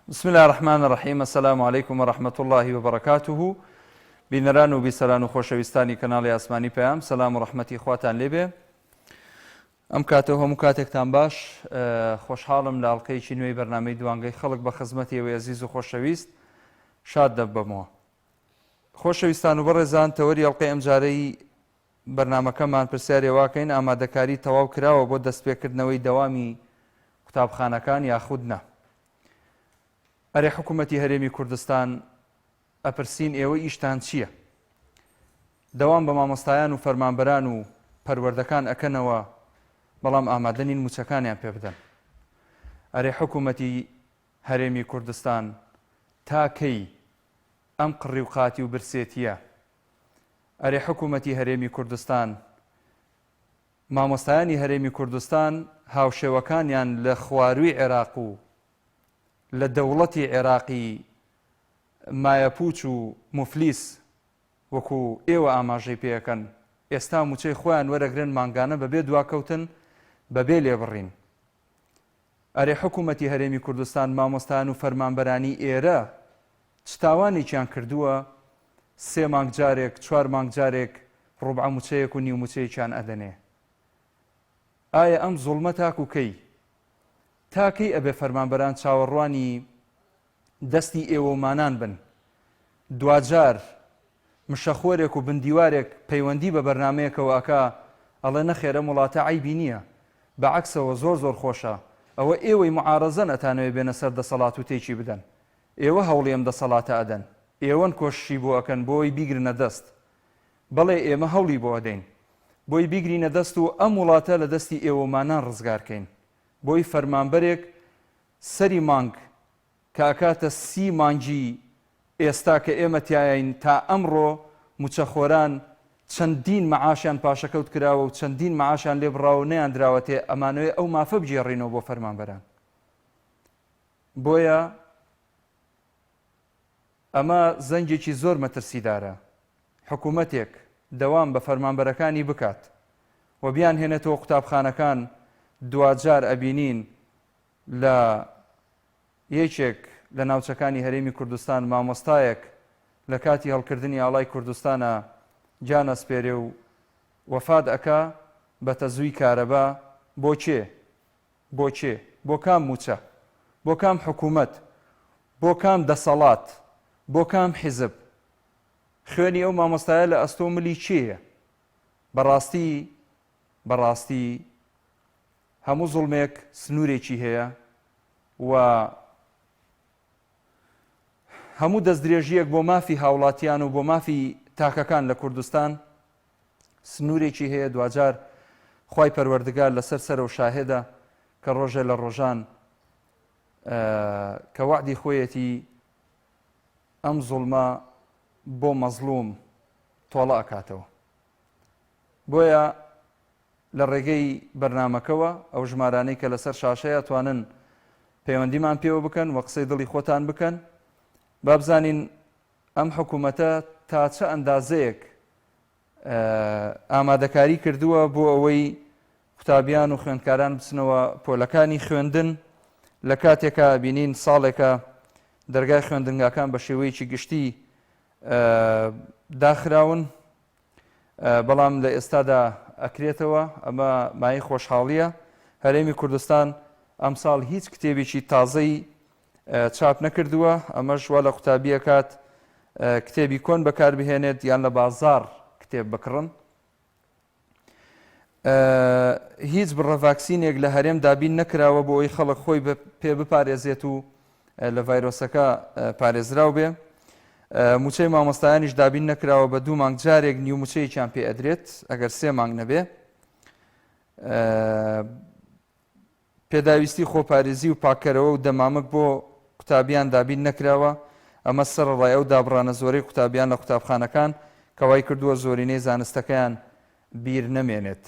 بسم الله الرحمن الرحیم السلام علیکم و رحمة اللە و بەرەکاته بینەران و بیسەران و خۆشەویستانی کەناڵی ئاسمانی پەیام سەلام و ڕەحمەتی خواتان لێبێ ئەم کاتە و هەموو کاتێکتان باش خۆشحاڵم لە ئەڵلقەیەکی نوێی بەرنامەی دوانگەی خەڵک بە خزمەتی ئێوەی ئەزیز و خۆشەویست شاد دەبمەوە خۆشەویستان و بەڕێزان تەوەری ئەڵلقەی ئەمجارەی بەرنامەکەمان پرسیارێ واکەین ئامادەکاری تەواو کراوە بۆ دەستپێکردنەوەی دەوامی قوتابخانەکان یاخود نا؟ ئەرێ حکوومەتی هەرێمی کوردستان ئەپرسین ئێوە ئیشتان چییە؟ دەوام بە مامۆستایان و فەرمانبەران و پەروەردەکان ئەکەنەوە بەڵام ئامادە نین مووچەکانیان پێ بدەن. ئەرێ حکوومەتی هەرێمی کوردستان تا کەی ئەم قڕی و قاتی و برسێتییە؟ ئەرێ حکوومەتی هەرێمی کوردستان مامۆستایانی هەرێمی کوردستان هاوشێوەکانیان لە خوارووی عێراق و لە دەوڵەتی عێراقی مایەپووچ و موفلیس وەکو ئێوە ئاماژەی پێ ئەکەن ئێستا مووچەی خۆیان وەرەگرن مانگانە بەبێ دواکەوتن بەبێ لێبڕین. ئەرێ حکوومەتی هەرێمی کوردستان مامۆستایان و فەرمانبەرانی ئێرە چ تاوانێکیان کردووە سێ مانگ جارێک چوار مانگ جارێک ڕوبعە موچەیەک و نیو موچەیەکیان ئەدەنێ ئایا ئەم زوڵمە تاکو کەی؟ تا کەی ئەبێ فەرمانبەران چاوەڕوانی دەستی ئێوەومانان بن؟ دواجار مشەخۆرێک و بندیوارێک پەیوەندی بە بەرنامەیەکەوە ئەکا ئەڵێ نەخێر ئەم وڵاتە عەیبی نییە بە عەکسەوە زۆر زۆر خۆشە ئەوە ئێوەی معارەزەن ئەتانەوێ بێنە سەر دەسەڵات و تێکی بدەن ئێوە هەوڵی ئەم دەسەڵاتە ئەدەن ئێوەن کۆششی بۆ ئەکەن بۆی بیگرنە دەست بەڵێ ئێمە هەوڵی بۆ ئەدەین بۆی بیگرینە دەست و ئەم وڵاتە لە دەستی ئێوەمانان ڕزگار کەین بۆی فەرمانبەرێک سەری مانگ کە ئەکاتە سی مانگی ئێستا کە ئێمە تیایاین تا ئەمڕۆ موچەخۆران چەندین مەعاشیان پاشەکەوت کراوە و چەندین مەعاشیان لێ بڕاوە و نەیاندراوەتێ ئەمانەوێ ئەو مافە بگێڕینەوە بۆ فەرمانبەران بۆیە ئەمە زەنگێکی زۆر مەترسیدارە حکوومەتێک دەوام بە فەرمانبەرەکانی بکات و بیانهێنێتەوە قوتابخانەکان دواجار ئەبینین لە یەکێک لە ناوچەکانی هەرێمی کوردستان مامۆستایەک لە کاتی هەڵکردنی ئاڵای کوردستانا گیان ئەسپێرێ و وەفات ئەکا بە تەزووی کارەبا بۆ کێ؟ بۆ کێ؟ بۆ کام مووچە؟ بۆ کام حکوومەت؟ بۆ کام دەسەڵات؟ بۆ کام حیزب؟ خوێنی ئەو مامۆستایە لە ئەستۆ ملی کێیە؟ بەڕاستی بەڕاستی هەموو زوڵمێک سنوورێکی هەیە و هەموو دەستدرێژییەک بۆ مافی هاوڵاتیان و بۆ مافی تاکەکان لە کوردستان سنوورێکی هەیە دواجار خوای پەروەردگار لەسەر سەرە و شاهێدە کە ڕۆژێ لە ڕۆژان کە وەعدی خۆیەتی ئەم زوڵمە بۆ مەزڵوم تۆڵە ئەکاتەوە بۆیە لە ڕێگەی بەرنامەکەوە ئەو ژمارانەی کە لەسەر شاشەیە توانن پەیوەندیمان پێوە بکەن و قسەی دڵی خۆتان بکەن با بزانین ئەم حکوومەتە تا چە ئەندازەیەک ئامادەکاری کردووە بۆ ئەوەی قوتابیان و خوێندکاران بچنەوە پۆلەکانی خوێندن لە کاتێکا بینین ساڵێکە دەرگای خوێندنگاکان بە شێوەیەکی گشتی داخراون بەڵام لە ئێستادا ئەکرێتەوە، ئەمە مایەی خۆشحاڵییە. هەرێمی کوردستان ئەمساڵ هیچ کتێبێکی تازەی چاپ نەکردووە، ئەمەش وا لە قوتابی ئەکات کتێبی کۆن بەکاربهێنێت یان لە بازاڕ کتێب بکڕن. هیچ بڕە ڤاکسینێک لە هەرێم دابین نەکراوە بۆ ئەوەی خەڵک خۆی پێ بپارێزێت و لە ڤایرۆسەکە پارێزراو بێ. موچەی مامۆستایانیش دابین نەکراوە بە دوو مانگ جارێک نیو موچەیەکیان پێ ئەدرێت ئەگەر سێ مانگ نەبێ. پێداویستی خۆپارێزی و پاککەرەوە و دەمامک بۆ قوتابیان دابین نەکراوە، ئەمە سەرەڕای ئەو دابڕانە زۆرەی قوتابیان لە قوتابخانەکان کە وای کردووە زۆرینەی زانستەکەیان بیر نەمێنێت.